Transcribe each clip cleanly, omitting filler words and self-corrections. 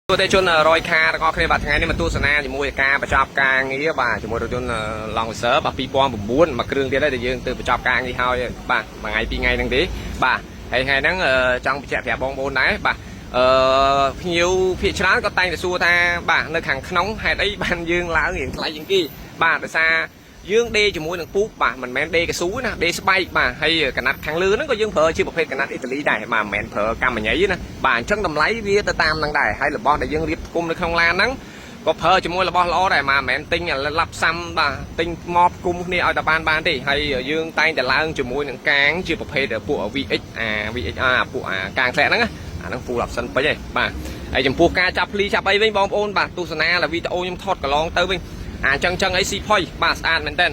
ទទេជនរយខាទាំងអស់គ្នាបាទថ្ងៃនេះមកទស្សនាជាមួយការបញ្ចប់ការងារបាទជាមួយរថយន្ត Land Cruiser បាទ2009មួយគ្រឿងទៀតហើយដែលយើងទៅបញ្ចប់ការងារហើយបាទមួយថ្ងៃពីរថ្ងៃហ្នឹងទេបាទហើយថ្ងៃហ្នឹងចង់បញ្ជាក់ប្រាប់បងប្អូនដែរបាទអឺភ្ញៀវភាគច្រើនក៏តែងតែសួរថាបាទនៅខាងក្នុងហេតុអីបានយើងឡើងរៀងថ្លៃជាងគេបាទដោយសារយើងដេជាមួយនឹងពូកបាទមិនមែនដេកស៊ូណាដេស្បែកបាទហើយកណាត់ខាងលើហ្នឹងក៏យើងប្រើជាប្រភេទកណាត់អ៊ីតាលីដែរបាទមិនមែនប្រើកម្មញ៉ៃណាបាទអញ្ចឹងតម្លៃវាទៅតាមហ្នឹងដែរហើយរបស់ដែលយើងរៀបផ្គុំនៅក្នុងឡានហ្នឹងក៏ប្រើជាមួយរបស់ល្អដែរបាទមិនមែនទិញឡាប់សាំបាទទិញមកផ្គុំគ្នាឲ្យតែបានបានទេហើយយើងតែងតែឡើងជាមួយនឹងកាងជាប្រភេទពួក VX អា VXR ពួកអាកាងធ្លាក់ហ្នឹងណាអាហ្នឹង full option ពេញហើយបាទហើយចំពោះការចាប់ភ្លីចាប់អីវិញបងប្អូនបាទទស្សនាវីដេអូខ្ញុំថតកន្លងទៅវិញអាចឹងចឹងអីស៊ីផុយបាទស្អាតមែនតើ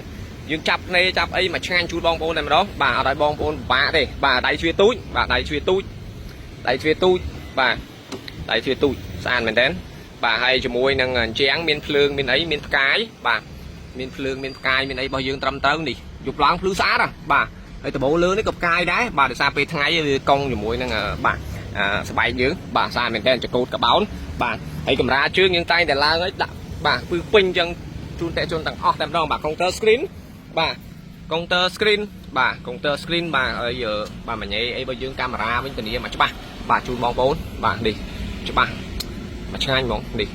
យើងចាប់ភ្នែចាប់អីមកឆ្ងាញ់ជូនបងប្អូនតែម្ដងបាទអត់ឲ្យបងប្អូនពិបាកទេបាទដៃជ្វាទូចបាទដៃជ្វាទូចដៃជ្វាទូចបាទដៃជ្វាទូចស្អាតមែនតើបាទហើយជាមួយនឹងអញ្ជាំងមានភ្លើងមានអីមានផ្កាយបាទមានភ្លើងមានផ្កាយមានអីរបស់យើងត្រឹមត្រូវនេះយប់ឡើងភ្លឺស្អាតហ៎បាទហើយដបូលលើនេះក៏ផ្កាយដែរបាទដោយសារពេលថ្ងៃវាកង់ជាមួយនឹងបាទស្បែកយើងបាទស្អាតមែនតើចកូតកបោនបាទហើយកម្រាលជើងយើងតែងតែឡើងហើយដាក់បាទពឺពេញអញ្ចឹងជូនតែជនទាំងអស់តែម្ដងបាទកុងទ័រ screen បាទកុងទ័រ screen បាទកុងទ័រ screen បាទហើយបាទមញ៉េអីបើយើងកាមេរ៉ាវិញធានាមកច្បាស់បាទជូនបងប្អូនបាទនេះច្បាស់មកឆ្ងាញ់ហ្មងនេះ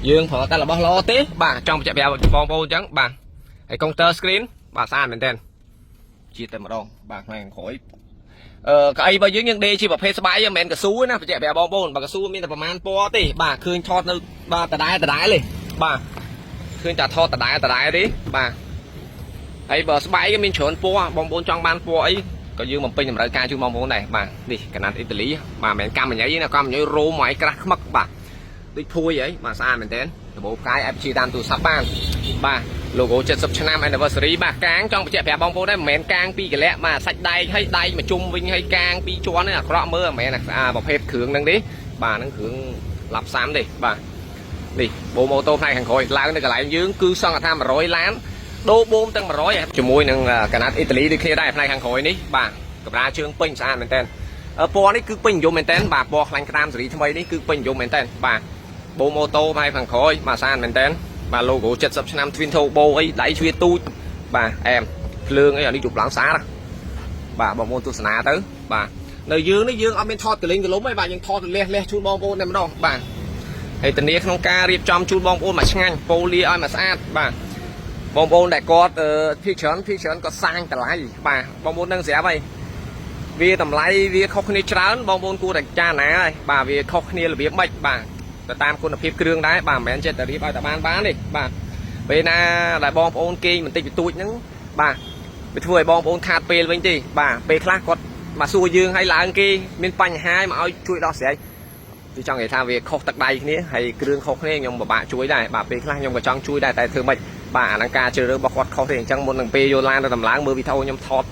យើងប្រើតែរបស់ល្អទេបាទចង់បញ្ជាក់ប្រាប់បងប្អូនអញ្ចឹងបាទហើយកុងទ័រ screen បាទស្អាតមែនទែនជាតិតែម្ដងបាទផ្នែកខាងក្រោយអឺកៅអីរបស់យើងយើងដេជាប្រភេទស្បែកមិនមែនកស៊ូណាបញ្ជាក់ប្រាប់បងប្អូនបើកស៊ូមានតែប្រហែលពណ៌ទេបាទឃើញថតនៅបាទដដែលដដែលទេបាទឃើញតែថតដដែលដដែលទេបាទហើយបើស្បែកមានច្រើនពណ៌បងប្អូនចង់បានពណ៌អីក៏យើងបំពេញតម្រូវការជូនបងប្អូនដែរបាទនេះកណាត់អ៊ីតាលីបាទមិនមែនកម្មញ៉ៃណាកម្មញ៉ៃរោមមកឲ្យក្រាស់ខ្មឹកបាទដូចភួយអីបាទស្អាតមែនទែនដបូផ្កាយអាចបញ្ជាតាមទូរស័ព្ទបានបាទ logo 70ឆ្នាំ anniversary បាទកាងចង់បញ្ជាក់ប្រាប់បងប្អូនដែរមិនមែនកាងពីរកលៈបាទសាច់ដែកហើយដែកមកជុំវិញហើយកាងពីរជាន់នេះអាក្រក់មើលមិនមែនអាប្រភេទគ្រឿងហ្នឹងទេបាទហ្នឹងគ្រឿងឡាប់សាំទេបាទនេះបូម៉ូតូផ្នែកខាងក្រោយឡើងនៅកន្លែងយើងគឺសង្កថា100ឡានដូរបូមទាំង100ជាមួយនឹងកណាត់អ៊ីតាលីដូចគ្នាដែរផ្នែកខាងក្រោយនេះបាទកម្រាលជើងពេញស្អាតមែនតើពណ៌នេះគឺពេញនិយមមែនតើបាទពណ៌ខ្លាញ់ក្តាមសេរីថ្មីនេះគឺពេញនិយមមែនតើបាទបូម៉ូតូផ្នែកខាងក្រោយបាទស្អាតមែនតើបាទ logo 70ឆ្នាំ Twin Turbo អីដៃជ្វាទូចបាទអែមភ្លើងអីអានេះជប់ឡើងស្អាតបាទបងប្អូនទស្សនាទៅបាទនៅយើងនេះយើងអត់មានថតកលិញកលុំទេបាទយើងថតលះលះជូនបងប្អូនតែម្ដងបាទហើយធានាក្នុងការរៀបចំជូនបងប្អូនមកឆ្ងាញ់ប៉ូលាឲ្យមកស្អាតបាទបងប្អូនដែលគាត់ភាគច្រើនភាគច្រើនគាត់សាងតម្លៃបាទបងប្អូននឹងស្រាប់ហើយវាតម្លៃវាខុសគ្នាច្រើនបងប្អូនគួរតែចារណាហើយបាទវាខុសគ្នារបៀបម៉េចបាទទៅតាមគុណភាពគ្រឿងដែរបាទមិនមែនចេះតែរៀបឲ្យតែបានបានទេបាទពេលណាដែលបងប្អូនគេងបន្តិចបន្តួចហ្នឹងបាទវាធ្វើឲ្យបងប្អូនខាតពេលវិញទេបាទពេលខ្លះគាត់មកសួរយើងឲ្យឡើងគេមានបញ្ហាមកឲ្យជួយដោះស្រាយគឺចង់និយាយថាវាខុសទឹកដៃគ្នាហើយគ្រឿងខុសគ្នាខ្ញុំពិបាកជួយដែរបាទពេលខ្លះខ្ញុំក៏ចង់ជួយដែរតែធ្វើម៉េចបាទអាហ្នឹងការជ្រើសរើសរបស់គាត់ខុសទេអញ្ចឹងមុននឹងពេលយកឡានទៅតម្លើងមើលវីដេអូខ្ញុំថត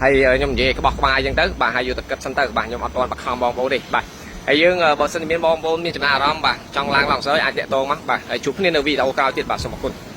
ហើយខ្ញុំនិយាយក្បោះក្បាយអញ្ចឹងទៅបាទហើយយកទៅគិតសិនទៅបាទខ្ញុំអត់ទាន់បខំបងប្អូនទេបាទហើយយើងបើសិនជាមានបងប្អូនមានចំណារអារម្មណ៍បាទចង់ឡើងឡើងសើអាចតាក់ទងមកបាទហើយជួបគ្នានៅវីដេអូក្រោយទៀតបាទសូមអរគុណ។